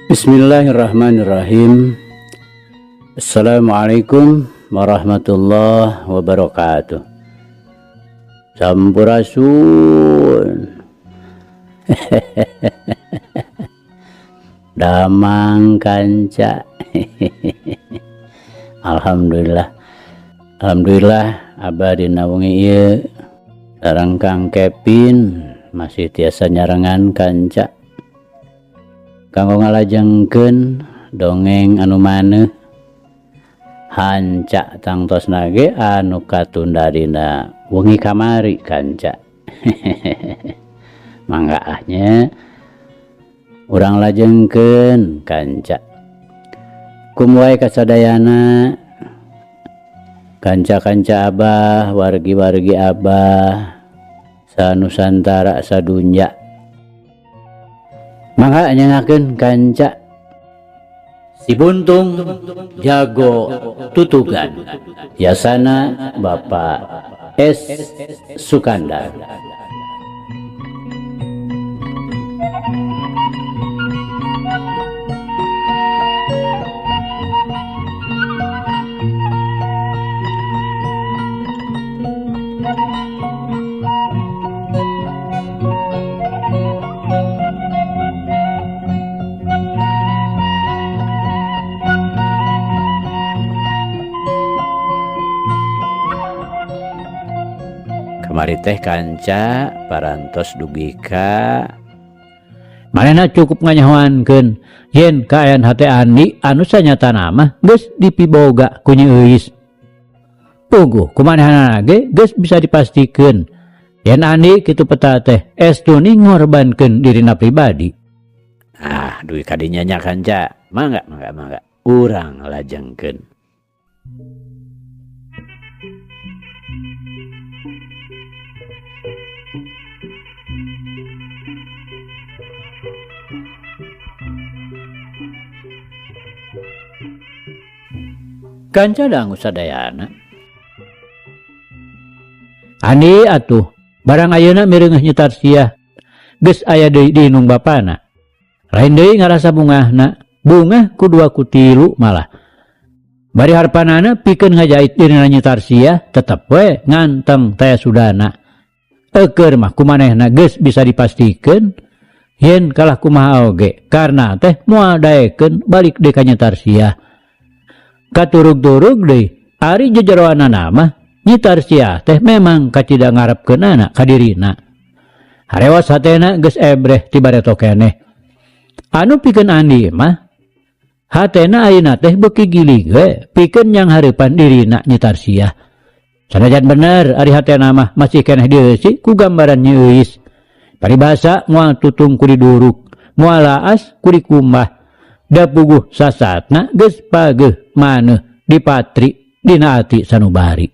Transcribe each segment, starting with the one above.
Bismillahirrahmanirrahim. Assalamualaikum warahmatullahi wabarakatuh. Sampurasun. Damang kanca. Alhamdulillah. Alhamdulillah abah dina wengi ieu sareng Kang Kevin masih tiasa nyarengan kanca. Kanggo ngalajengkeun dongeng anu maneuh hanca tangtosna ge anu katunda dina wengi kamari kanca. Mangga ah nya urang lajengkeun kanca. Kum wae kasadayana kanca-kanca abah, wargi-wargi abah sanusantara sadunya. Mangga nyengakeun kanca Si Buntung Jago Tutugan Yasana Bapak S Sukandar. Kamari teh kanca parantos dugi ka manehna cukup nganyahoankeun yen kaayaan hate Andi anu sanyatana mah geus dipiboga ku Nyi Euis. Puguh kumanehanana ge geus bisa dipastikeun yen Andi kitu peta teh estuni ngorbankeun dirina pribadi. Ah, dugi ka dinya nya kanca. Mangga, mangga, mangga. Urang lajengkeun. Kanca dangu sadayana. Andi atuh barang ayeuna mireungeuh Nyi Tarsiah geus aya deui di inung bapana. Lain deui ngarasa bungahna, bungah ku dua ku tilu malah. Bari harpanana pikeun ngajait dirina Nyi Tarsiah tetep we nganteng teh sudana. Eukeur mah kumanehna geus bisa dipastikeun yen kalah kumaha oge karna teh moal daekeun balik deui ka Nyi Tarsiah. Katurug-turug deui ari jejeroanana mah Nyi Tarsiah teh memang kacida ngarepkeunana ka dirina. Harewas hatena geus ebreh ti bareto keneh. Anu pikeun Andi mah hatena ayeuna teh beuki gilig we pikeun nyang hareupan dirina Nyi Tarsiah. Sanajan bener ari hatena mah masih keneh dieusi ku gambaran Nyi Euis. Paribasa moal tutung ku diduruk, moal laas ku dikumbah. Da puguh sasatna geus pageuh maneuh dipatri dina ati sanubari.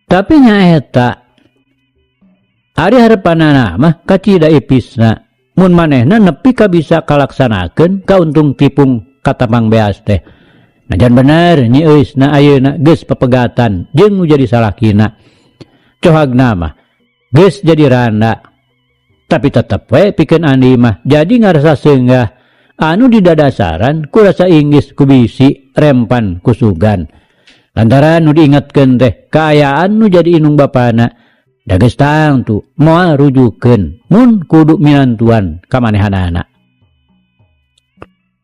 Tapi nyaeta ari harepanana mah kacida ipisna mun manehna nepi ka bisa kalaksanakeun kauntung tipung katamang beas teh. Najan bener Nyi Euisna ayeuna geus pepegatan jeung nu jadi salakina. Cohagna mah geus jadi randa. Tapi tetep we pikeun Andi mah jadi ngarasa seunggah anu didadasaran ku rasa inggis ku bisi rempan ku sugan. Lantaran nu diingetkeun teh kaayaan nu jadi inung bapana da geus tangtu moal rujukeun mun kudu minantuan ka manehanana.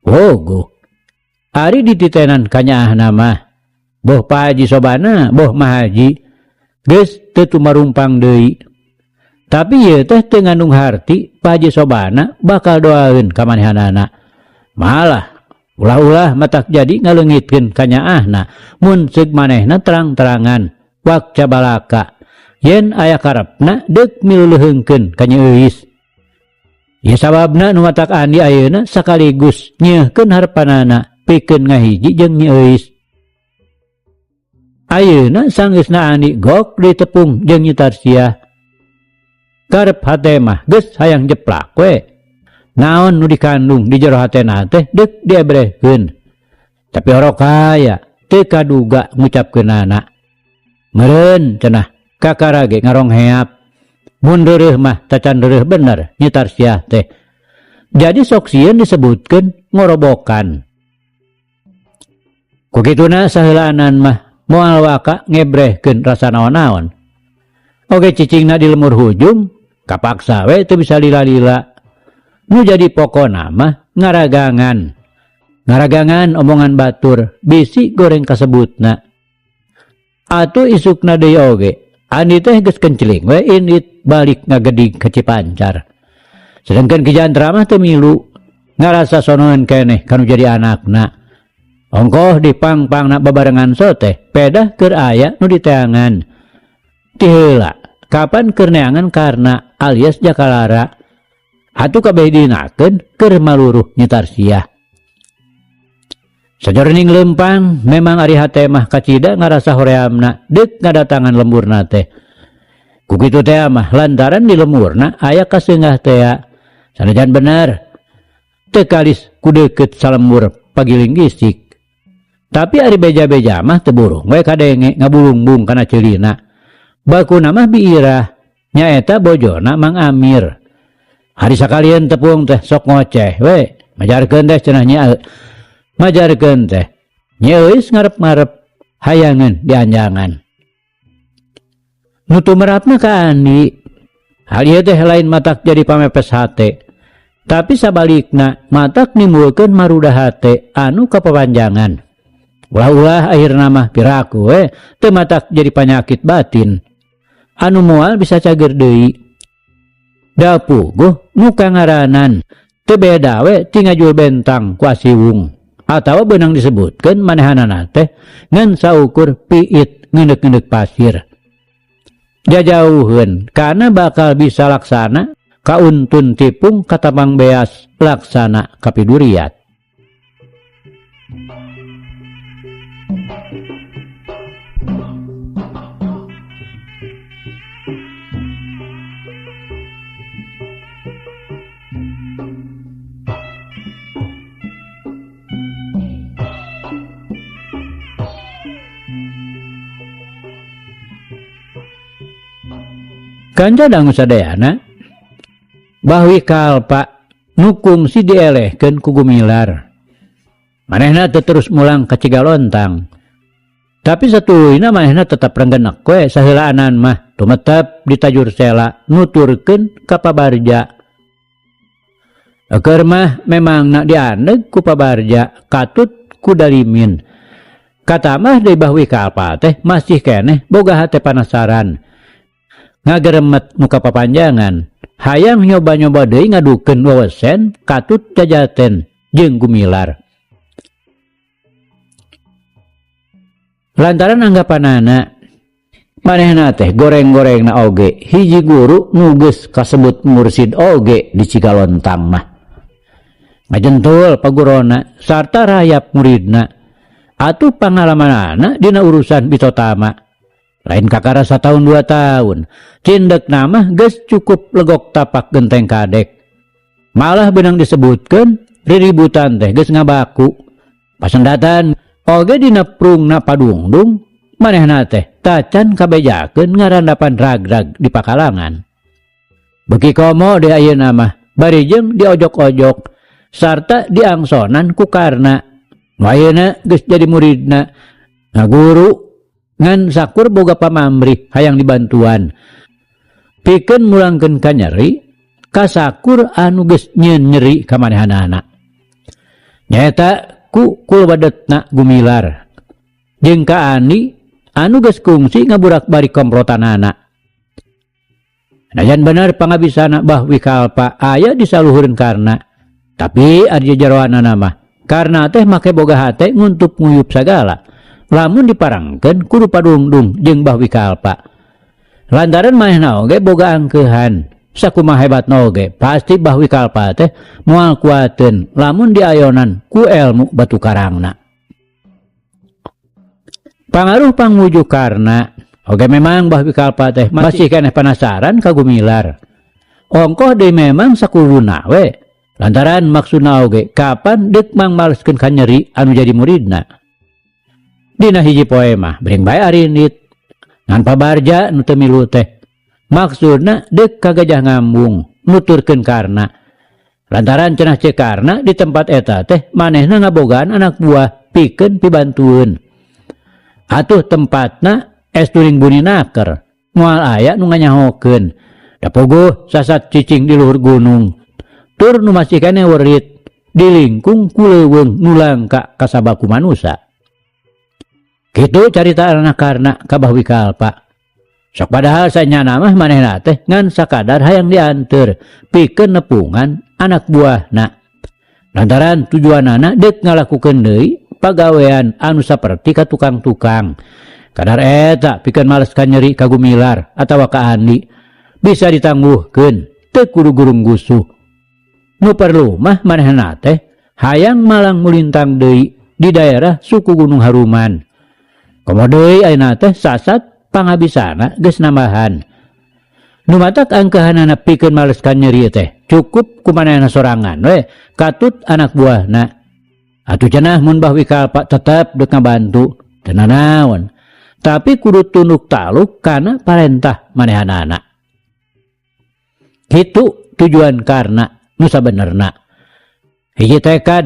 Wogoh ari dititenan kanyaahna mah boh Pak Haji Sobana boh Mahaji geus teu tumarumpang deui. Tapi ieu teh teu ngandung harti Pak Haji Sobana bakal doaeun ka manehanana. Malah ulah-ulah matak jadi ngaleungitkeun kanyaahna mun seug manehna terang-terangan wakca balaka yen aya karepna deuk miluleuheungkeun ka Nyi Euis. Ieu sababna nu matak Andi ayeuna sakaligus nyeuhkeun harepanana pikeun ngahiji jeung Nyi Euis. Ayeuna sanggeusna Andi gok ditepung jeung Nyi Tarsiah. Karep hate mah geus hayang jeplak we. Naon nu dikandung di jero hatena teh deuk diebrehkeun. Tapi orok aya teu kaduga ngucapkeunana. Meureun cenah kakara ge ngarongheap. Mun reureuh mah tacan reureuh bener Nyi Tarsiah teh. Jadi sok sieun disebutkeun ngorobokan. Ku kituna saheulaanan mah moal waka ngebrehkeun rasa naon-naon. Oge cicingna di lemur hujung, kapaksa we teu bisa lila-lila. Nu jadi pokona mah ngaragangan. Ngaragangan omongan batur, bisi goreng kasebutna. Atuh isukna deui oge, Andi teh geus kenceling we indit balik ngagedig ka Cipancar. Sedengkeun Ki Jantra mah teu milu, ngarasa sonoeun keneh kanu jadi anakna. Ongkoh dipangpangna babarengan so teh pedah keur aya nu diteangan. Ti heula, kapan keur neangan Karna alias Jakalara. Atuh kabeh dinakeun keur maluruh Nyi Tarsiah. Sajroning leumpang memang ari hate mah kacida ngarasa horeamna deuk ngadatangan lemburna teh. Ku kitu tea mah lantaran di lemburna aya kaseungah tea. Sanajan bener teu kalis ku deukeut salembur pagiling gisik. Tapi ari beja-beja mah teu burung we kadenge ngabulungbung kana ceulina. Bakuna mah biirah nyaeta bojona Mang Amir. Ari sakalieun tepung teh sok ngoceh we majarkeun teh cenah nya majarkeun teh Nyi Euis ngarep-ngarep hayangeun dianjangan. Nu tumerapna ka Andi, hal ieu teh lain matak jadi pamepes hate, tapi sabalikna matak nimbulkeun maruda hate anu kapapanjangan. Ulah-ulah akhirna mah piraku we teu matak jadi panyakit batin anu moal bisa cager deui. Da puguh nu kangaranan teu beda we ti ngajul bentang ku asiwung atawa beunang disebutkeun manehanana teh ngan saukur piit ngeundek-ngeundek pasir. Jajauheun kana bakal bisa laksana kauntun tipung katabang beas laksana kapiduriat. Kanca dangu sadayana bahwi kalpa nu kungsi dielehkeun ku Gumilar. Manehna teu terus mulang ka Cigalontang. Tapi satuluyna manehna tetep renggenek we saheulaanan mah tumetep di tajur sela nuturkeun ka Pabarja. Eukeun mah memangna diandeg ku Pabarja katut ku Dalimin. Katamah deui bahwi kalpa teh masih keneh boga hate panasaran. Ngageremet nu kapapanjangan, hayang nyoba-nyoba deui ngadukeun wewesen katut jajaten jeung Gumilar. Lantaran anggapanana manehna teh goreng-gorengna oge hiji guru nu geus kasebut mursid oge di Cigalontang mah. Ngajentul pagurona sarta rayap muridna atuh pangalamanana dina urusan bitotama. Lain kakara satahun dua tahun, cindek nama geus cukup legok tapak genteng kadek. Malah benang disebutkeun riributan teh geus ngabaku. Pasendatan oge dina prungna padungdung manehna teh tacan kabejakeun ngarandapan ragrag di pakalangan. Beuki komo deh ayeuna mah bari jeung diojok-ojok sarta diangsonan ku Karna. Nu ayeuna geus jadi muridna ngaguru ngan sakur boga pamamrih hayang dibantuan. Pikeun mulangkeun ka nyeri, kasakur anu geus nyieun nyeri ka manehanana. Nyaeta ku kulwadetna Gumilar jeung ka Andi anu geus kungsi ngaburak-balik komplotanana. Najan bener pangabisana Bahwi Kalpa aya di saluhureun Karna, tapi ari jejeroanana mah Karna teh make boga hate nguntup nguyup sagala. Lamun diparangkeun kudu padungdung jeung Bahwi Kalpa. Lantaran manehna oge boga angkeuhan, sakumaha hebatna oge pasti Bahwi Kalpa teh moal kuateun lamun diayonan ku elmu batu karangna. Pangaruh pangwuju Karna oge memang Bahwi Kalpa teh masih keneh panasaran ka Gumilar. Ongkoh deui memang sakuduna we, lantaran maksudna oge kapan deuk mangmaleskeun ka nyeri anu jadi muridna. Dina hiji poe mah bring bae arindit ngan Pabarja nu teu milu teh maksudna deuk ka Gajah Ngambung nuturkeun Karna. Lantaran cenah Ceu Karna di tempat eta teh manehna ngabogaan anak buah pikeun pibantueun. Atuh tempatna es turing buni naker, moal aya nu nganyahokeun. Da puguh sasat cicing di luhur gunung. Tur nu masih keneh werit di lingkung ku leuweung nu langka kasaba ku manusa. Kitu carita anak Karna ka Bah Wikalpa. Sok padahal sanyana mah manehna teh ngan sakadar hayang dianteur pikeun nepungan anak buahna. Lantaran tujuanana deuk ngalakukeun deui pagawean anu saperti ka tukang-tukang. Kadar eta pikeun males ka nyeri ka Gumilar atawa ka Andi bisa ditangguhkeun teu kudu gurung gusuh. Nu perlu mah manehna teh hayang malang mulintang deui di daerah suku Gunung Haruman. Komo deui ayeuna teh sasat pangabisana geus nambahan. Nu matak angkeuhanana pikeun males ka nyeri teh cukup ku manehna sorangan we katut anak buahna. Atuh cenah mun Bah Wikalpa tetep deuk ngabantu teu nanaon. Tapi kudu tunduk taluk kana parentah manehanana. Kitu tujuan Karna nu sabenerna. Hiji tekad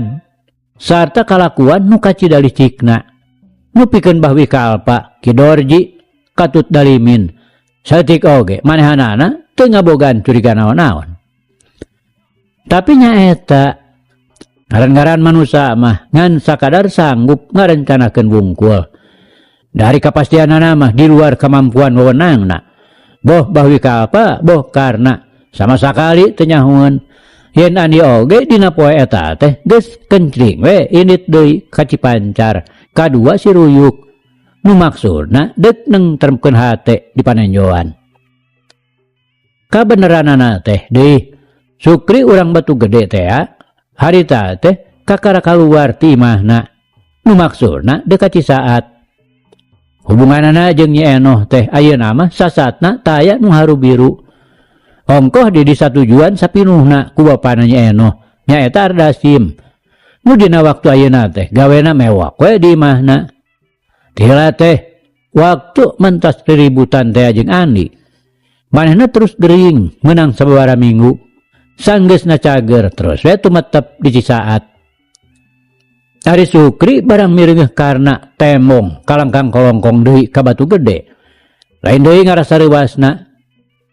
sarta kalakuan nu kacida licikna. Nu pikeun Bah Wikalpa Ki Dorji katut Dalimin. Saeutik oge manehanana teu ngabogaan curiga naon-naon. Tapi nyaeta ngaran-ngaran manusa mah ngan sakadar sanggup ngarencanakeun wungkul. Dari kapastianana mah di luar kemampuan wewenangna. Boh Bah Wikalpa boh Karna sama sakali teu nyahoeun. Yen Andi oge dina poe eta teh geus kencring we indit deui ka Cipancar kadua si Ruyuk. Nu maksudna deuk nengtremkeun hate di panenjoan. Kabeneranana teh deui Sukri urang Batu Gede tea harita teh kakara kaluar ti imahna. Nu maksudna deuk ka Cisaat. Hubunganana jeung Nyi Enoh teh ayeuna mah sasatna taya nu haru biru. Ongkoh di disatujuan sapinuhna ku bapana Nyi Enoh nyaeta Ardasim. Nu dina waktu ayeuna teh gawena mewak we di imahna. Tila teh waktu mentas riributan teh jeung Andi. Manehna terus gering meunang sababaraha minggu. Sanggeusna cager terus we tumetep di Cisaat. Ari Sukri barang mireungeuh Karna tembong kalangkang kolongkong deui ka Batu Gede. Lain deui ngarasa reuasna.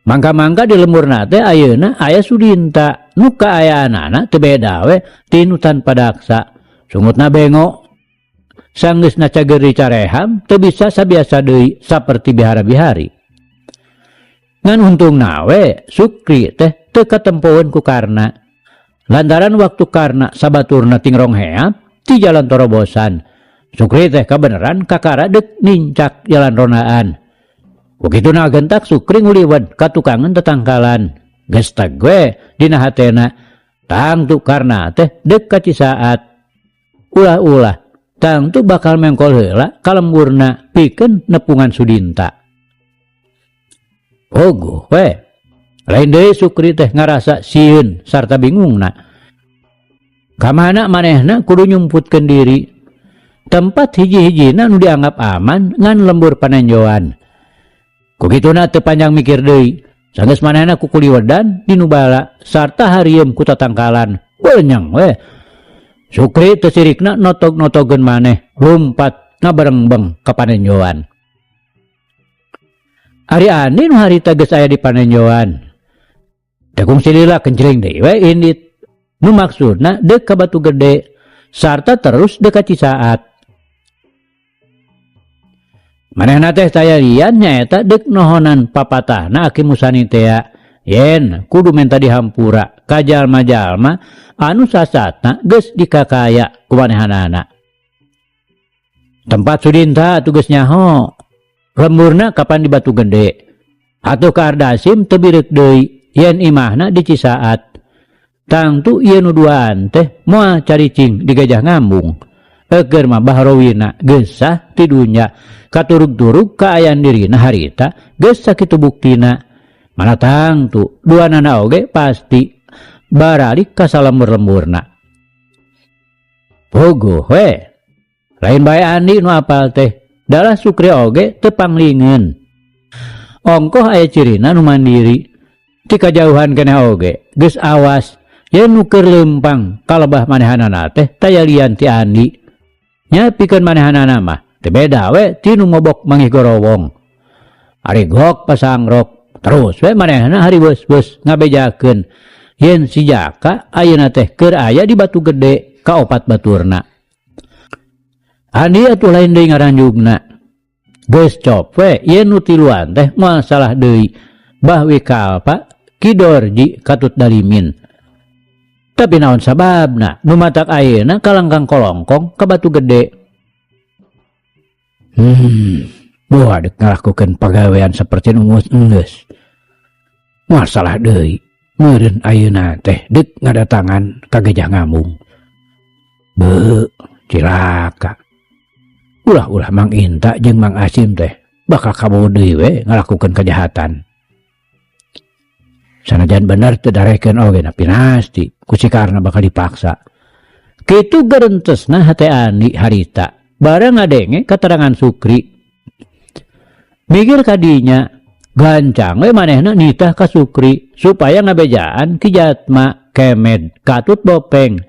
Mangka-mangka di lemburna teh ayeuna aya Sudinta nu kaayaanana teu beda we ti nu tanpa daksa. Sungutna bengo. Sanggeusna cager dicareham teu bisa sabiasa deui saperti bihara-bihari. Ngan untungna we Sukri teh teu katempoeun ku Karna. Lantaran waktu Karna sabaturna tingrong heap ti jalan torobosan. Sukri teh kabeneran kakara deuk nincak jalan rondaan. Kukituna gentak Sukri nguliwet ka tukangan tetangkalan. Geus teg we dina hatena. Tangtu Karna teh deuk ka Cisaat. Ulah-ulah tangtu bakal mengkol heula ka lemburna pikeun nepungan Sudinta. Puguh we. Lain deui Sukri teh ngarasa sieun sarta bingungna. Kamana manehna kudu nyumputkeun diri. Tempat hiji-hijina nu dianggap aman ngan lembur panenjoan. Kukituna teu panjang mikir deui. Sanggeus manehna kukuliwedan di nu bala sarta harieum ku tatangkalan. Benyeng we. Sukri teu sirikna notog-notogeun maneh lumpat ngabarengbeng ka panenjoan. Ari Andi nu harita geus aya di panenjoan. Teu kungsi lila kencring deui we indit. Nu maksudna deuk ka Batu Gede sarta terus deuk ka Cisaat. Manehna teh tayarian nyaeta deuk nohonan papatahna Aki Musani tea yen kudu menta dihampura ka jalma-jalma anu sasatna geus dikakaya ku manehanana. Tempat Sudinta atuh geus nyaho. Lemburna kapan di Batu Gede. Atuh ka Ardasim teu bireuk deui yen imahna di Cisaat. Tangtu ieu nu duaan teh moal caricing di Gajah Ngambung. Eukeur mah Bahrowina geus sah ti dunya katurug-turug kaayaan dirina harita geus sakitu buktina. Mana tangtu duanana oge pasti baralik ka salembur-lemburna. Puguh we. Lain bae Andi nu apal teh, dalah Sukri oge teu panglingeun. Ongkoh aya cirina nu mandiri. Ti kajauhan keneh oge geus awas Yen nu keur leumpang ka lebah manehanana teh taya lian ti Andi. Nya pikeun manehanana mah teu beda we ti nu mobok manggih gorowong. Ari gok pasangrok terus we manehna hariweus-weus ngabejakeun yen si Jaka ayeuna teh keur aya di Batu Gede ka opat baturna. Andi atuh lain deui ngaranjugna. Geus cop we yen nu tiluan teh moal salah deui Bah Wikalpa Ki Dorji katut Dalimin. Tapi naon sababna nu matak ayeuna kalangkang kolongkong ka Batu Gede. Buah dek ngalakukeun pagawean saperti nu geus. Moal salah deui meureun ayeuna teh deuk ngadatangan ka Gajah Ngamung. Beuh, cilaka. Ulah-ulah Mang Inta jeung Mang Asim teh bakal kabawa deui we ngalakukeun kajahatan. Sanajan bener teu darekeun oge na pinasti ku si Karna bakal dipaksa. Kitu gerentesna hate Andi harita bareng ngadenge katerangan Sukri. Mikir kadinya gancang we manehna nitah ka Sukri supaya ngabejaan Ki Jatma Kemed katut Bopeng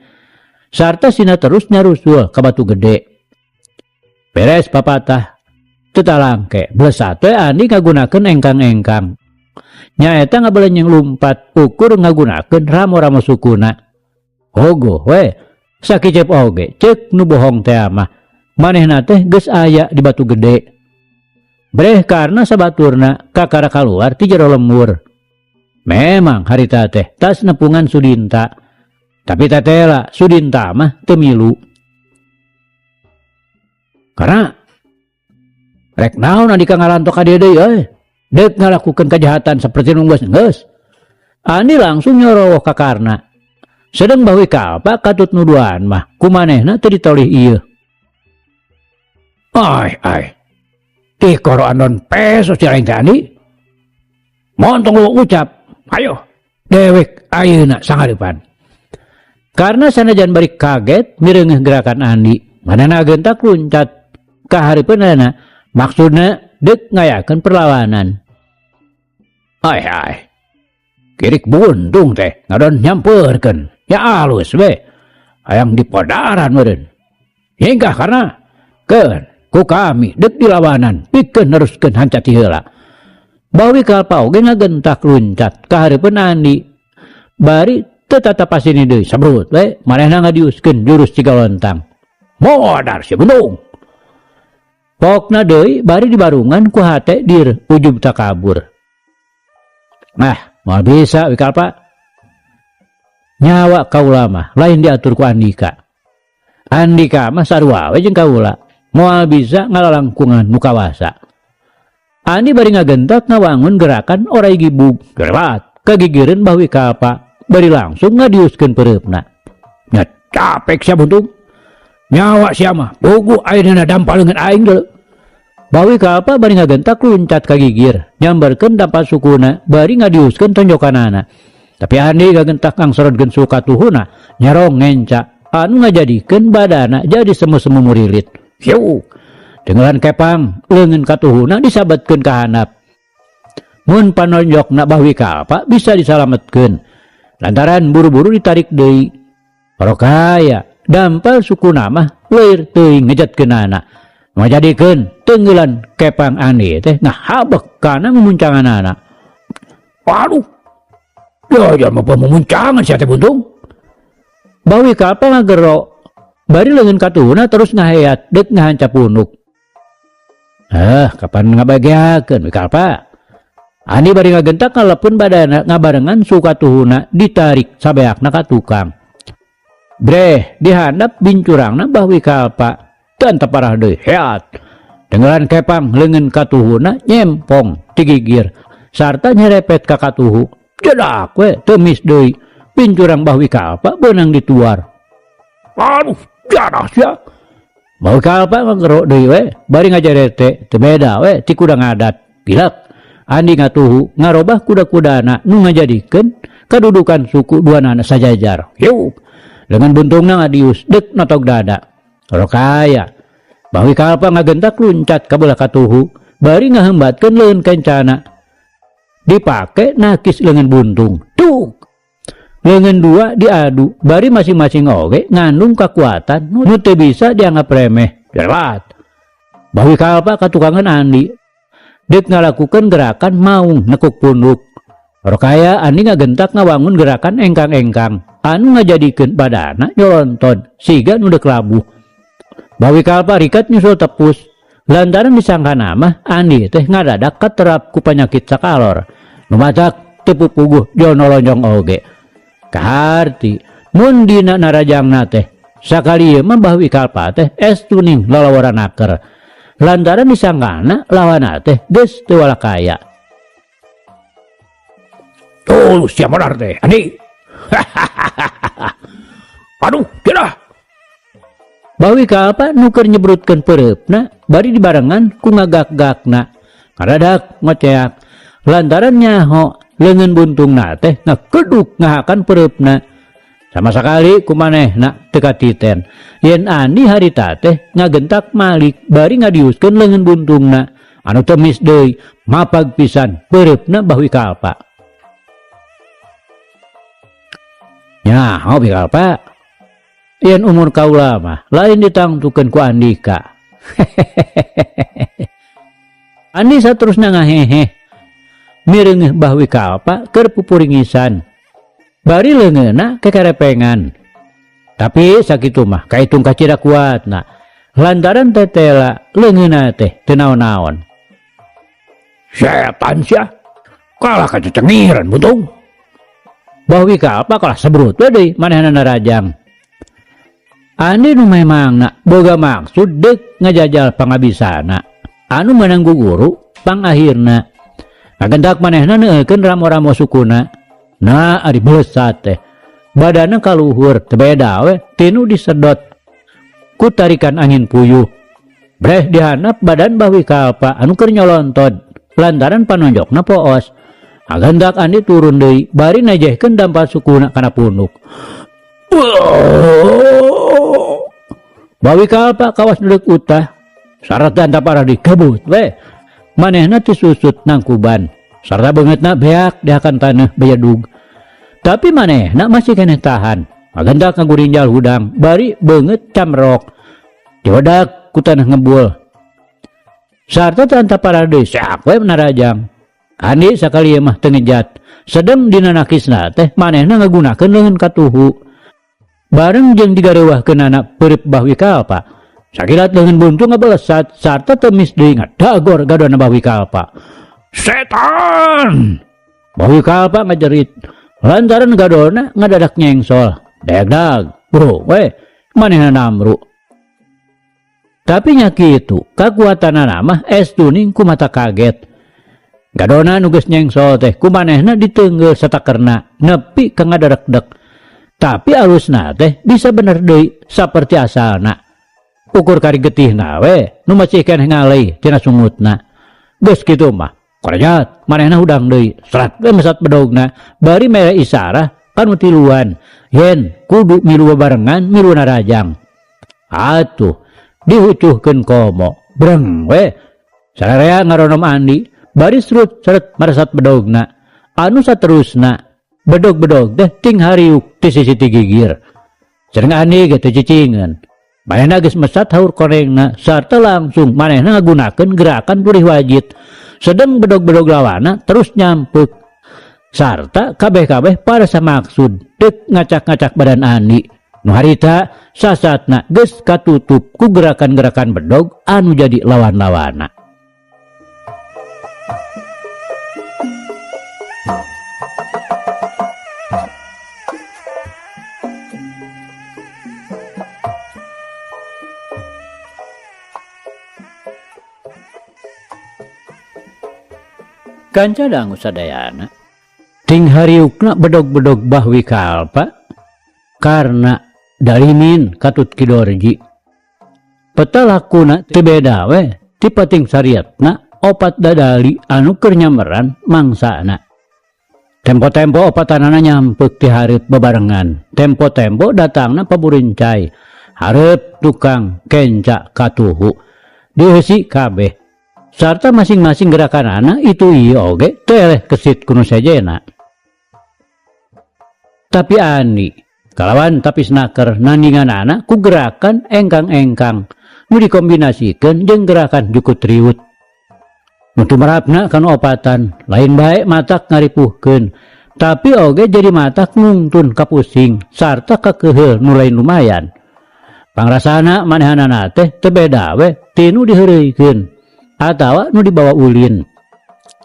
sarta sina terus nyarusul ka Batu Gede. Beres papatah teu talangke blesat we Andi ngagunakeun engkang-engkang. Nyaeta ngabelenyeng lumpat ukur ngagunakeun ramo-ramo sukuna. Ogoh we sakicep oge ceuk nu bohong teh mah manehna teh geus aya di Batu Gede. Breh karena sabaturna kakara kaluar ti jero lembur. Memang harita teh tas nepungan Sudinta. Tapi tetela Sudinta mah teu milu. Karena rek naon Andika ngalantok ka dieu deui euy. Deuk ngalakukeun kejahatan seperti nu geus geus. Andi langsung nyorowoh ka Karna. Sedeng Bah Wikalpa katut nuduhan mah kumanehna teu ditolih ieu. Ai ai. Tikoro andon peso si aing teh Andi. Montong lu ucap. Ayo dewek ayeuna sangareupan. Karena sanajan bari kaget mireungeuh gerakan Andi, manehna gentak luncat ka hareupeunana maksudna deuk ngayakeun perlawanan. Ai ai. Kirik buntung teh ngadon nyampeurkeun. Ya alus we. Hayang dipodaran meureun. Hingga karena keun ku kami deuk dilawanan pikeun neruskeun hancat ti heula. Bah Wikalpa oge ngagentak luncat ka hareupeun Andi. Bari teu tatapasini deui sabrut we manehna ngadiuskeun jurus Cigalontang. Modar si bundung. Pokna deui bari dibarungan ku hate dir ujub takabur. Nah, moal bisa Wikalpa. Nyawa kaula mah lain diatur ku Andika. Andika mah sarua we jeung kaula. Moal bisa ngalalangkungan nu kawasa. Andi bari ngagentak ngawangun gerakan orai gibug. Gerebat kagigireun Bah Wikalpa bari langsung ngadiuskeun peureupna. Nya capek sia buntung. Nyawa sia mah puguh ayeuna dampal leungeun aing deuleu. Bah Wikalpa bari ngagentak luncat ka gigir, nyamberkeun dampal sukuna bari ngadiuskeun tonjokanana. Tapi Andi ngagentak ngangsorodkeun suku katuhuna, nyerong ngenca anu ngajadikeun badana jadi semu-semu murilit. Hiu. Tenggelan kepang leungeun katuhuna disabetkeun ka handap. Mun panonjokna Bah Wikalpa bisa disalametkeun. Lantaran buru-buru ditarik deui. Parokaya dampal sukuna mah leuir teuing ngejatkeunana. Ngajadikeun tenggelan kepang Andi teh ngahabek kana mumuncanganana. Waduh. Ya jalma pemuncangan sia teh buntung. Bah Wikalpa ngagero bari leungeun katuhuna terus ngaheat deuk ngahancap punuk. Kapan ngabageakeun Wikalpa? Andi bari ngagentak ngalepeun badana ngabarengan suku katuhuna ditarik sabeakna ka tukang. Breh dihandap bincurangna Bah Wikalpa dan teparah deui heat. Tenggelan kepang leungeun katuhuna nyempong ti gigir sarta nyerepet ka katuhu. Jedak we teu mis deui pincurang Bah Wikalpa beunang dituar. Aduh, jadah sia. Bah Wikalpa ngagero deui we bari ngajarete teu beda we ti kuda ngadat. Gilak Andi ngatuhu ngarobah kuda-kudana nu ngajadikeun kadudukan suku duanana sajajar. Hiuk. Dengan buntungna ngadius deuk notog dada. Rokaya. Bah Wikalpa ngagentak luncat ka belah katuhu bari ngahembatkeun leungeun kencana. Dipake nakis leungeun buntung. Tuk. Leungeun dua diadu bari masing-masing oge ngandung kakuatan nu teu bisa dianggap remeh. Jelat. Bawi kalpa katukangan Andi. Dek ngalakukeun gerakan maung nekuk punduk. Rokaya Andi ngagentak ngawangun gerakan engkang-engkang anu ngajadikeun badana nyolonton siga nu deuk labuh. Bawi kalpa rikat nyusul tepus. Lantaran disangkana mah Andi teh ngadadak katerap ku panyakit sakalor. Nu matak teu pupuguh jono lonjong oge. Kaharti mun dina narajangna teh sakali ieu mah Bawi Kalpa teh estuning lalawaran naker. Lantaran disangkana lawana teh geus teu walakaya. Tuh sia modar teh Andi. Aduh, tidak. Bawi Kalpa nu keur nyebrutkeun peureupna bari dibarengan ku ngagak-gakna. Karadak ngoceak lantaran nyaho leungeun buntungna teh ngakeduk ngahakan peureupna. Sama sakali ku manehna teu katiten. Yen Andi harita teh ngagentak malik bari ngadiuskeun leungeun buntungna anu temis deui mapag pisan peureupna Bawi Kalpa. Nyaho Bawi Kalpa. Yen umur kaula mah lain ditangtukeun ku Andika. Andi saterusna ngaheheh mireungeuh Bawi Kalpa keur pupuringisan. Bari leungeunna kekerepengan. Tapi sakitu mah kaitung kacida kuatna. Lantaran tetela leungeunna teh teu naon-naon. Setan sia. Kalah kacecengiran buntung. Bawi Kalpa kalah sebrut we deui manehna narajang. Andi nu memangna boga maksud deuk ngajajal pangabisana anu meunang guguru pangakhirna. Ngagentak manehna neukeun ramo-ramo sukuna. Nah ari beusat teh badana kaluhur teu beda we tinu disedot ku tarikan angin puyuh. Breh dihanap badan Bawi Kalpa anu keur nyolontod lantaran panonjokna poos. Ngagentak Andi turun deui bari najehkeun dampal sukuna kana punuk. Bawi Kalpa kawas nuleuk utah sarta antaparah dikebut we manehna teu susut nangkuban sarta beungeutna beak dihakan taneuh bejedug. Tapi manehna masih keneh tahan. Ngagentak ngagurinjal hudang bari beungeut camrok diwedak ku taneuh ngebul sarta teu antaparah deui seak we narajang. Andi sakali ieu mah teu ngejat sedem dina nakisna teh manehna ngagunakeun leungeun katuhu. Bareng jeung digareuwahkeunana peureup Bawi Kalpa. Sakilat leungeun buntung ngabelesat sarta temis deui ngadagor gadona Bawi Kalpa. Setan! Bawi Kalpa ngajerit lantaran gadona ngadadak nyengsol. Degdag, bro, we manehna namru. Tapi nya kitu, kakuatanana mah estuning ku mata kaget. Gadona nu geus nyengsol teh ku manehna diteunggeuh satakerna nepi ka ngadarekdek. Tapi alusna teh bisa bener deui saperti asalna. Ukur kari getihna we nu masih keneh ngalei tina sungutna. Geus kitu mah korejat manehna hudang deui serat we mesat bedogna bari mere isarah kanu tiluan yen kudu milu babarengan milu narajang. Atuh dihucuhkeun komo breng we sararea ngaronom Andi bari serut seret maresat bedogna anu saterusna bedog-bedog teh ting hariuk ti sisi ti gigir. Sareng Andi ge teu cicingeun. Manehna geus mesat haur korengna sarta langsung manehna ngagunakeun gerakan purih wajit. Sedeng bedog-bedog lawana terus nyampeuk. Sarta kabeh-kabeh pada samaksud deuk ngacak-ngacak badan Andi. Nu harita sasatna geus katutup ku gerakan-gerakan bedog anu jadi lawan-lawana. Kanca dangu sadayana ting hariukna bedog-bedog Bawi Kalpa karena dalimin katut Kidorji. Petalakuna teu beda we ti pating sariatna opat dadali anu keur nyameran mangsana. Tempo-tempo opatanana nyampeuk ti hareup bebarengan. Tempo-tempo datangna paburincai hareup tukang kenca katuhu diheusi kabeh. Sarta masing-masing gerakan anak itu ieu oge teh kesit kuno sejena. Tapi Andi kalawan tapis naker nandinganana ku gerakan engkang-engkang nu dikombinasikeun jeung gerakan jukut riut. Nu tumerapna kanu opatan lain bae matak ngaripuhkeun, tapi oge jadi matak nungtun kapusing sarta kakeheul nu lain lumayan. Pangrasana manehanana teh teu beda we ti nu diheureuykeun atawa nu dibawa ulin.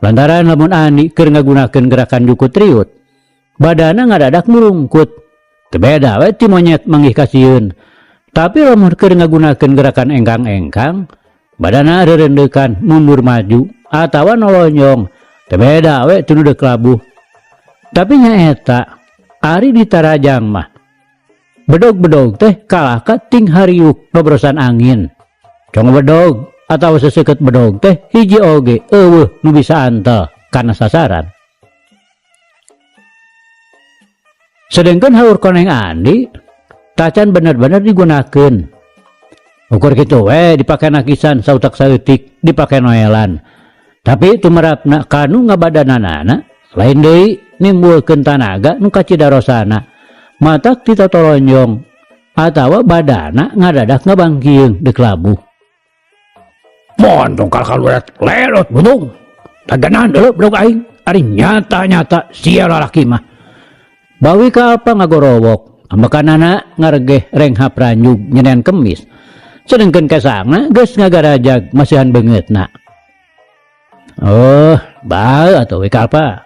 Lantaran lamun Andi keur ngagunakeun gerakan jukut riut, badana ngadadak murungkut. Teu beda we ti monyet manggih kasieun. Tapi lamun keur ngagunakeun gerakan engkang-engkang, badana reurendeukan mundur maju atawa nolonyong. Teu beda we ti nu deuk labuh. Tapi nyaeta ari ditarajang mah bedog-bedog teh kalahka ting hariuk nobrosan angin. Cong bedog atawa seseukeut bedog teh hiji oge eueuh nu bisa antel kana sasaran. Sedengkeun haur koneng Andi tacan bener-bener digunakeun. Ukur kitu we dipake nakisan sautak saeutik dipake noelan. Tapi tumerapna kanu ngabadananana lain deui nimbulkeun tanaga nu kacidarosana. Matak titotolonjong atawa badana ngadadak ngabangkieung deuk labuh. Montong kalkaluret lelot buntung. Taganan deuleuh bedog aing ari nyata-nyata sia lalaki mah. Bawi ka apa ngagorowok, ambekanana ngaregeh renghap ranjug nyenean kemis. Sedengkeun kesangna geus ngagarajag masihan beungeutna. Oh, bae atuh Wika Alpa.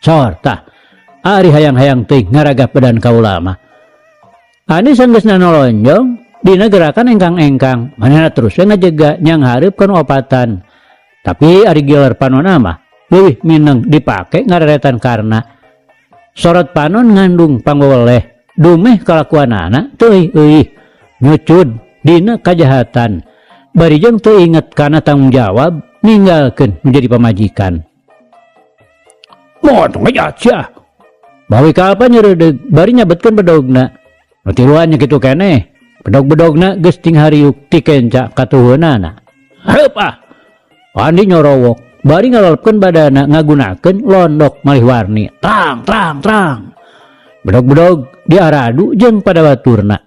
Sor tah. Ari hayang-hayang teuing ngaragap badan kaula mah. Andi sanggeusna nolonjong dina gerakan engkang-engkang, manehna terus we ngajega nyanghareup kana opatan. Tapi ari giler panonna mah leuwih mineng dipake ngareretan karna sorot panon ngandung pangweweleh dumeh kalakuanana teu euih-euih nyucud dina kajahatan bari jeung teu inget kana tanggung jawab ninggalkeun nu jadi pamajikan. Montong aja sia. Bawi ka apa nyereudeg bari nyabetkeun bedogna. Nu tiluan nya kitu keneh. Bedog-bedogna geus ting hariuk ti kenca katuheunana. Hareup ah. Andi nyorowok bari ngalolepkeun badana ngagunakeun londok malih warni. Trang trang trang. Bedog-bedog diaradu jeung pada baturna.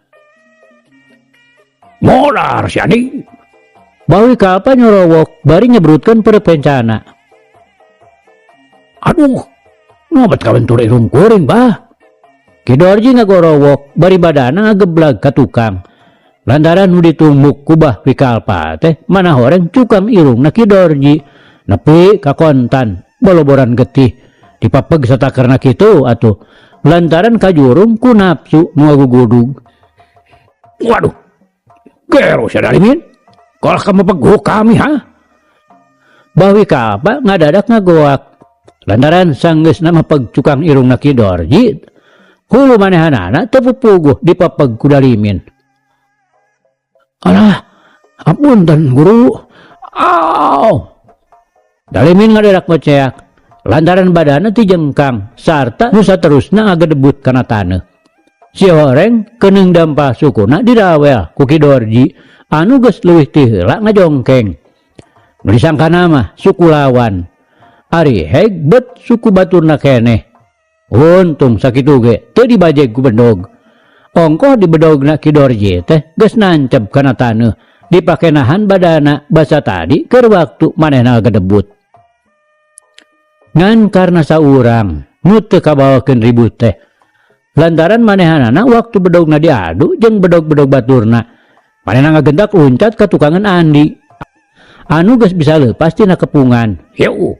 Modar si Andi. Bawi ka apa nyorowok bari nyebrutkeun perepencana. Aduh, ngobat kawentur irung kuring bah. Ki Dorji ngagorowok bari badana ngageblag ka tukang. Lantaran nu ditumbuk ku Bah Wikalpa teh mana horeng cukang irungna Ki Dorji nepi ka kontan boloboran getih dipapeg satakerna kitu atuh lantaran kajurung ku nafsu nu ngagugudug. Waduh, gero sia dalimin. Kalah ka mapeg kami ha. Bah Wikalpa ngadadak ngagoak lantaran sanggeusna mapeg cukang irungna Ki Dorji hulu manehanana teu pupuguh dipapeg ku dalimin. Alah, apunten guru. Aw. Dalimin ngaderak ngoceak lantaran badana ti jengkang sarta nu saterusna ngagedebut kana taneuh. Si horeng keuneung dampah sukuna dirawel ku Ki Dorji anu geus leuwih ti heula ngajongkeng. Nu disangkana mah suku lawan. Ari heg bet suku baturna keneh. Untung sakitu ge teu dibajeg ku bedog. Ongkoh dibedogna Ki Dorji teh geus nancep kana taneuh dipake nahan badana basa tadi keur waktu manehna ngagedebut. Ngan karena saurang nu teu kabawakeun ribut teh lantaran manehanana waktu bedogna diadu jeung bedog-bedog baturna manehna ngagentak luncat ka tukangan Andi anu geus bisa leupas tina kepungan. Hiu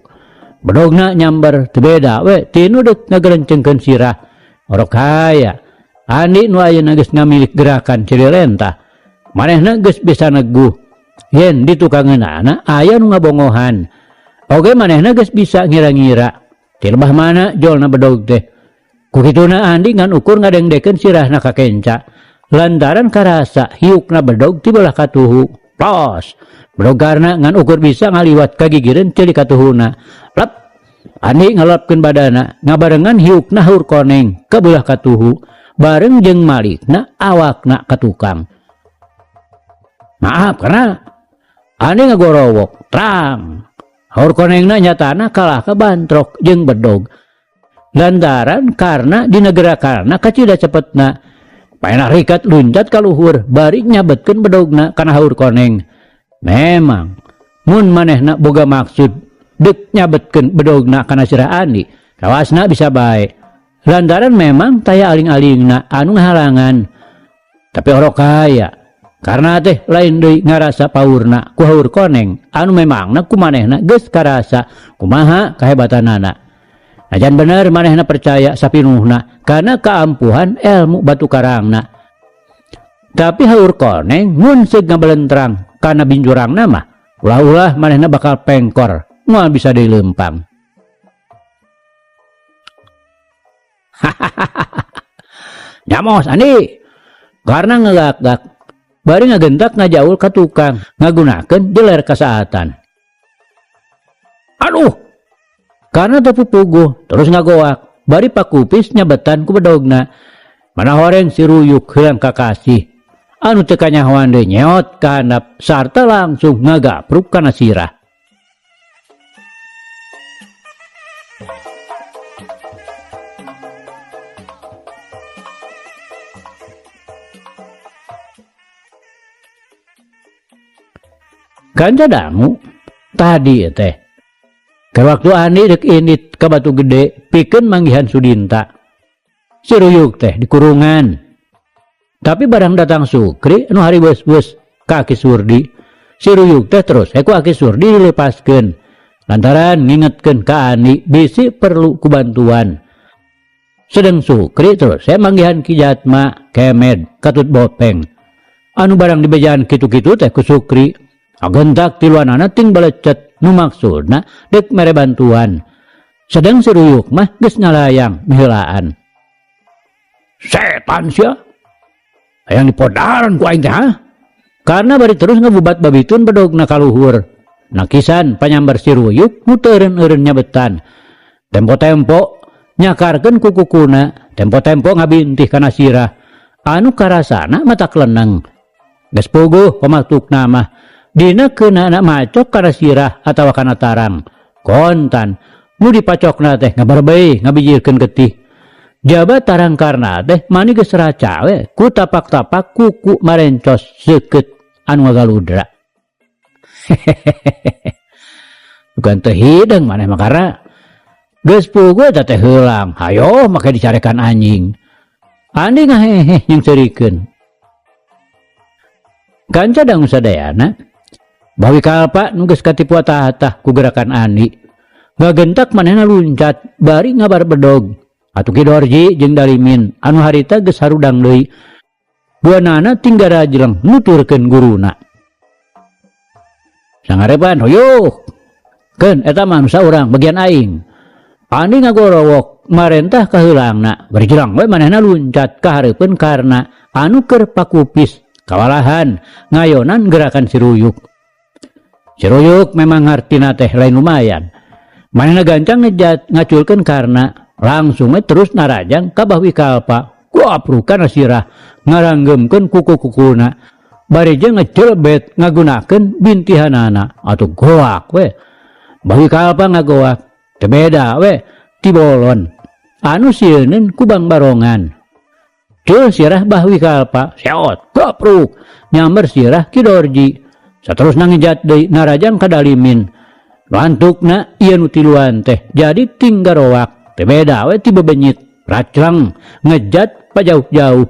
bedogna nyamber teu beda we tinu deuk ngagelencengkeun sirah orok haya. Andi nu ayeuna geus ngamilik gerakan cirilentah manehna geus bisa neguh yen di tukangeunana aya nu ngabongohan. Oge manehna geus bisa ngira-ngira ti lebah mana jolna bedog teh. Ku kituna Andi ngan ukur ngadengdekeun sirahna ka kenca lantaran karasa hiukna bedog ti belah katuhu. Plos bedog karna ngan ukur bisa ngaliwat ka gigireun ceuli katuhuna. Lep Andi ngalapkeun badana ngabarengan hiukna haur koneng ka belah katuhu bareng jeung malikna awakna ka tukang. Maaf karena Andi ngagorowok trang haur konengna nyatana kalah ka bantrok jeung bedog. Lantaran karna dina gerakanna kacida cepetna. Paenah rikat luncat ka luhur bari nyabetkeun bedogna kana haur koneng. Memang mun manehna boga maksud deuk nyabetkeun bedogna kana sirah Andi, rawasna bisa bae. Lantaran memang taya aling-alingna anu ngahalangan. Tapi orok kaya, karna teh lain deui ngarasa paurna ku haur koneng anu memangna ku manehna geus karasa kumaha kahebatanana. Najan bener manehna percaya sapinuhna kana kaampuhan elmu batu karangna. Tapi haur koneng mun seug ngabelentrang kana binjurangna mah ulah-ulah manehna bakal pengkor moal bisa deui leumpang. Nyamos Andi karena ngegak-gak bari ngagentak ngajaul ka tukang ngagunakeun jeler kasaatan. Aduh, karena teu pupuguh terus ngagoak bari pakupis nyabetan ku bedogna. Mana horeng si Ruyuk heulang kakasih anu teu kanyahoan deui nyeot ka handap sarta langsung ngagapruk kana sirah. Kanca dangu tadi teh. Ke waktu Andi dek indit ka Batu Gede pikeun manggihan Sudinta. Si Ruyuk teh dikurungan. Tapi barang datang Sukri nu hari beus-beus ka Aki Surdi, si Ruyuk teh terus ku Aki Surdi dilepaskeun lantaran ngingetkeun ka Andi bisi perlu ku bantuan. Sedeng Sukri terus saya manggihan Ki Jatma, Kemed, Katut Bopeng. Anu barang dibejaan kitu-kitu teh ku Sukri. Agentak tiluanana ting balecet nu maksudna dek mere bantuan. Sedang si Ruyuk mah geus ngalayang miheulaan. Setan sia. Hayang dipodaran ku aing teh ha? Karena bari terus ngebubat babitun bedogna kaluhur. Nakisan panyambar si Ruyuk nu teu eureun-eureun nyabetan. Tempo-tempo nyakarkeun ku kukuna, tempo-tempo ngabintih kana sirah. Anu karasana mata kleneng. Geus puguh pamatukna mah. Dina keunana macok kana sirah atawa kana tarang. Kontan nu dipacokna teh ngabarebei ngabijirkeun getih. Jaba tarang karna teh mani geus raca we ku tapak-tapak kuku marencos seukeut anu ngagaludra. Bukan teh hideng maneh mah karna geus puguh eta teh heulang. Hayoh make dicarekan anjing. Andi ngaheheh jeung seurikeun. Kanca dangu sadayana Bawi Kalpa nu geus katipu atah-atah ku gerakan Andi. Ngagentak manehna luncat bari ngabar bedog. Atuh Ki Dorji jeung Dalimin anu harita geus harudang deui. Duanana tinggal jeleng nuturkeun guruna. Sangarepan huyuh. Keun eta mah nu saurang bagian aing. Andi ngagorowok marentah kaheulangna. Bari jelang we manehna luncat ka hareupeun karna anu keur pakupis kawalahan ngayonan gerakan si Ruyuk. Si Ruyuk memang ngartina teh lain lumayan. Manehna gancang ngejat ngaculkeun karna langsung we terus narajang ka Bahwi Kalpa. Kuaprukan sirah ngaranggeumkeun kuku-kukuna. Bari jeung ngejelbet ngagunakeun bintihanana atuh goak we. Bahwi Kalpa ngagoak teu beda we ti bolon anu sieuneun ku Bang Barongan. Cul sirah Bahwi Kalpa seot gopruk nyamber sirah Ki Dorji. Saterusna ngejat deui narajang ka Dalimin. Lantukna ieu nu tiluan teh jadi tinggaroak teu beda we ti bebenyit racleng ngejat pajauh-jauh.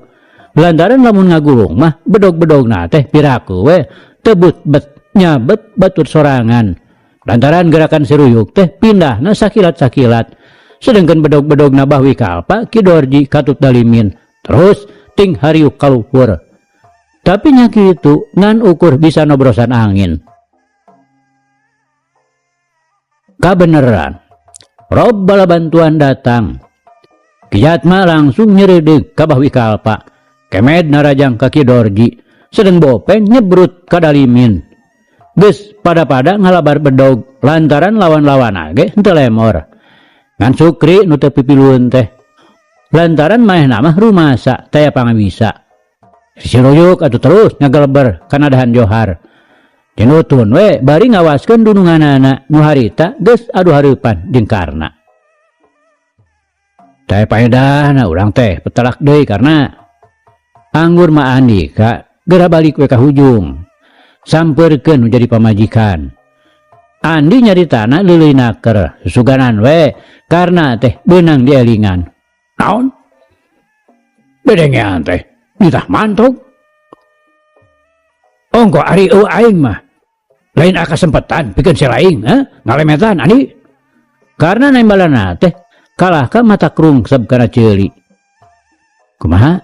Lantaran lamun ngagulung mah bedog-bedogna teh piraku we tebut bet nyabet batur sorangan. Lantaran gerakan si Ruyuk teh pindahna sakilat-sakilat. Sedengkeun bedog-bedogna Bahwi Kalpa Ki Dorji katut Dalimin terus ting hariuk kaluhur. Tapi nya kitu ngan ukur bisa nobrosan angin. Kabeneran Rob bala bantuan datang. Ki Jatma langsung nyereudeuh ka Bahwi Kalpa. Kemed narajang ka Ki Dorji, sedeng Bopeng nyebrut ka Dalimin. Geus pada-pada ngalabar bedog lantaran lawan-lawan ge henteu lemor. Ngan Sukri nu teu pipilueun teh. Lantaran manehna mah rumasa taya pangabisa. Si Ruyuk atuh terus ngageleber kana dahan Johar. Tinutun we bari ngawaskeun dununganana nu harita geus adu hareupan jeung Karna. Teh paedahna urang teh petelak deui karena anggur mah Andika geura balik we ka hujung. Sampeurkeun nu jadi pamajikan. Andi nyaritana leuleui naker, susuganan we karena teh beunang dielingan. Naon? Bedengean teh nitah mantog. Ongko ari eueuh aing mah lain kasempetan pikeun si laing, ngalemetan Andi. Karena nembalana teh kalah ka mata krungseb kana ceuli. Kumaha?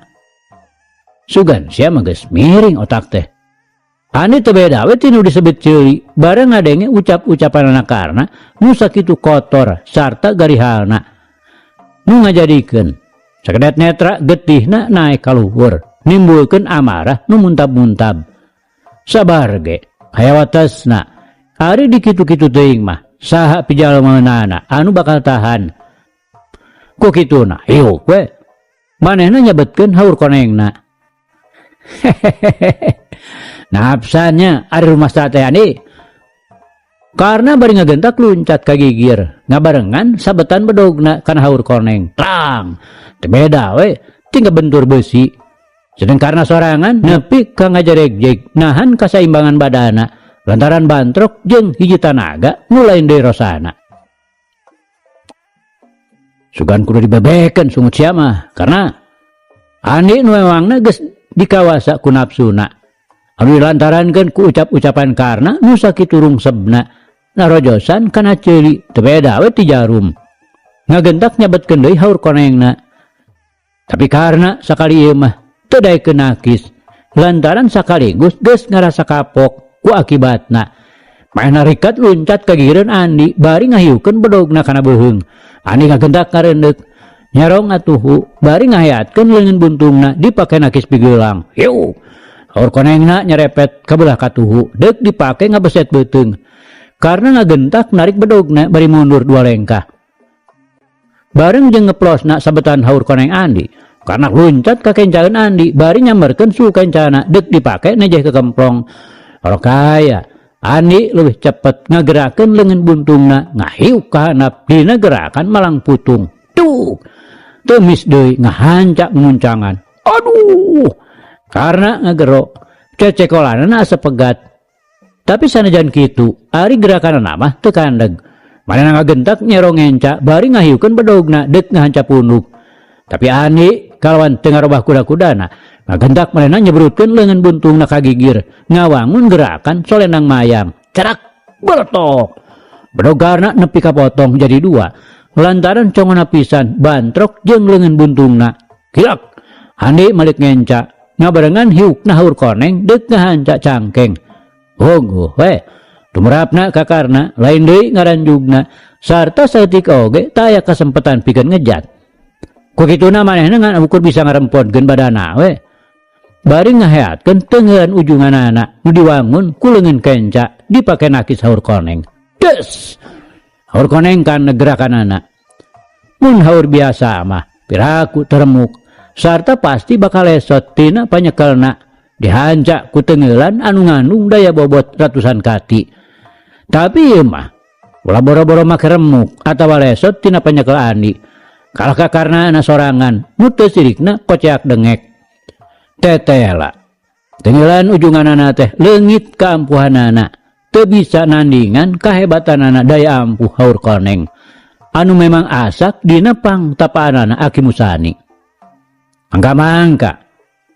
Sugan sia mah geus miring otak teh. Andi teu beda we tinu disebut ceuli, bareng ngadenge ucap-ucapanana karna nu sakitu kotor sarta garihalna. Nu ngajadikeun sakedet netra getihna naek ka luhur, nimbulkeun amarah nu muntab-muntab. Sabar ge, aya watesna. Ari dikitu-kitu teuing mah, saha pijalmeunana anu bakal tahan. Ku kituna hiuk we. Manehna nyebetkeun haur konengna. Hehehe. Nafsanya ari rumah teh Andi. Karena bari ngagentak luncat ka gigir, ngabarengan sabetan bedogna kana haur koneng. Tlang. Teu beda we, tinggal bentur besi. Sedang karena sorangan nepi ka ngajaregjeg nahan kasaimbangan badana lantaran bantrok jeung hiji tanaga nu lain deui rosana. Sugan kudu dibebekeun sungut sia mah karena Andi nu ewangna geus dikawasa ku nafsuna. Anu dilantarankeun ku ucap-ucapan karna nu sakitu rungsebna narojosan kana ceuli teu beda we ti jarum. Ngagentak nyabetkeun deui haur konengna. Tapi karena sakali ieu mah teu daekeun nakis lantaran sakaligus geus ngarasa kapok ku akibatna. Manehna rikat luncat ka gigireun Andi bari ngahiukeun bedogna kana beuheung. Andi ngagentak ngareundeuk nyarong atuhu bari ngaheatkeun leungeun buntungna dipake nakis pigeulang. Hiu. Haur konengna nyerepet ka belah katuhu deuk dipake ngabeset beuteung. Karena ngagentak narik bedogna bari mundur 2 lengkah. Bareng jeung ngeplosna sabetan haur koneng Andi. Karena luncat ka kencaeun Andi bari nyamberkeun suhu kencana deuk dipake nejeh ke kemplong. Kalau kaya Andi leuwih cepet ngagerakeun leungeun buntungna ngahiuk ka handap dina gerakan malang putung. Tuh. Teu mis deui ngahancak nguncangan. Aduh. Karena ngagero cecekolanana asa pegat. Tapi sanajan kitu, ari gerakanana mah teu kandeg. Manehna ngagentak nyero ngenca bari ngahiukeun bedogna deuk ngahanca punduk. Tapi Andi kalawan teu ngarobah kuda-kudana, ngagentak manehna nyebrutkeun leungeun buntungna ka gigir, ngawangun gerakan solendang mayang. Cerak beletok. Bedog karna nepi ka potong jadi 2. Lantaran congona pisan bantrok jeung leungeun buntungna. Kilak. Andi malik ngenca, ngabarengan hiukna haur koneng deuk ngahanca cangkeng. Hungguh we. Tumrapna ka karna lain deui ngaranjugna sarta saeutik oge taya kasempetan pikeun ngejat. Ku kituna manehna ngan ukur bisa ngaremponkeun badana we. Bari ngaheatkeun teungeun ujunganana nu diwangun ku leungeun kenca dipake nakis haur koneng. Des. Haur koneng kan gerakanana. Mun haur biasa mah piraku teremuk sarta pasti bakal esot tina panyekelna dihancak ku teunggeulan anu ngandung daya bobot ratusan kati. Tapi ieu mah ulah boro-boro make remuk atawa lesot tina panyekel Andi. Kalah ka karna na sorangan nu teu sirikna koceak dengek. Tetela. Teunggeulan ujunganana teh leungit kaampuhanana. Teu bisa nandingan kahebatanana daya ampuh haur koneng. Anu memang asak dina pangtapaanana Aki Musani. Angka-mangka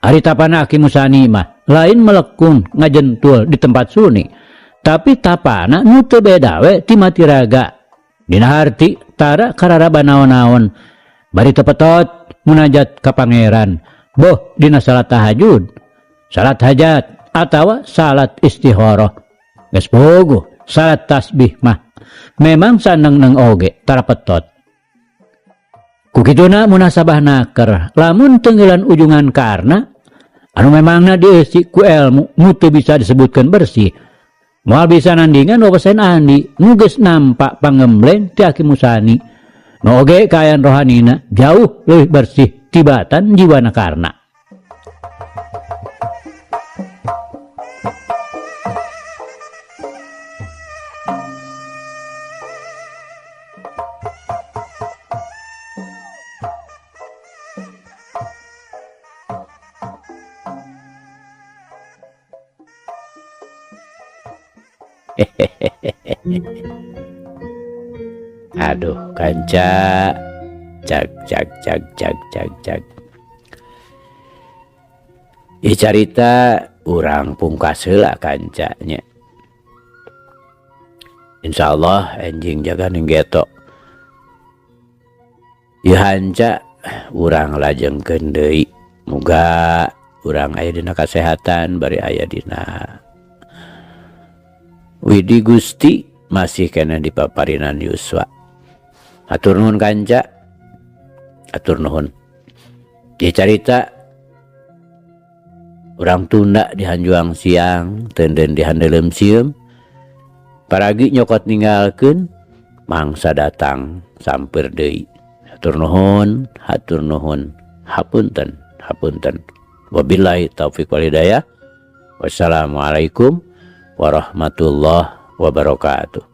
ari tapana Aki Musani mah lain melekung ngajentul di tempat suni, tapi tapana nu teu beda we ti mati raga. Dina harti tara kararaba naon-naon, bari tepetot munajat ka pangeran, boh dina salat tahajud, salat hajat atawa salat istikharah. Geus bogoh salat tasbih mah memang saneng-neng oge tara petot. Ku kituna munasabah naker lamun tenggelan ujungan karna anu memangna dieusi ku elmu nu teu bisa disebutkeun bersih. Moal bisa nandingan wawasan Andi nu geus nampak pangembleng ti Aki Musani. Nu oge kaayaan rohanina jauh leuwih bersih tibatan jiwana karna. Aduh kanca, cag cag cag cag cag cag. Ieu carita urang pungkas heula kanca nya. Insyaallah enjing jaga ning geto. Ieu hanca urang lajengkeun deui. Muga urang aya dina kasehatan bari aya dina Widi Gusti masih keneh di paparinan yuswa. Hatur nuhun kanca. Hatur nuhun. Ieu carita urang tunda di hanjuang siang, tenden di handeuleum sieum. Paragi nyokot ninggalkeun mangsa datang sampeur deui. Hatur nuhun, hatur nuhun. Hapunten, hapunten. Wabillahi taufik wal hidayah. Wassalamualaikum warahmatullahi wabarakatuh.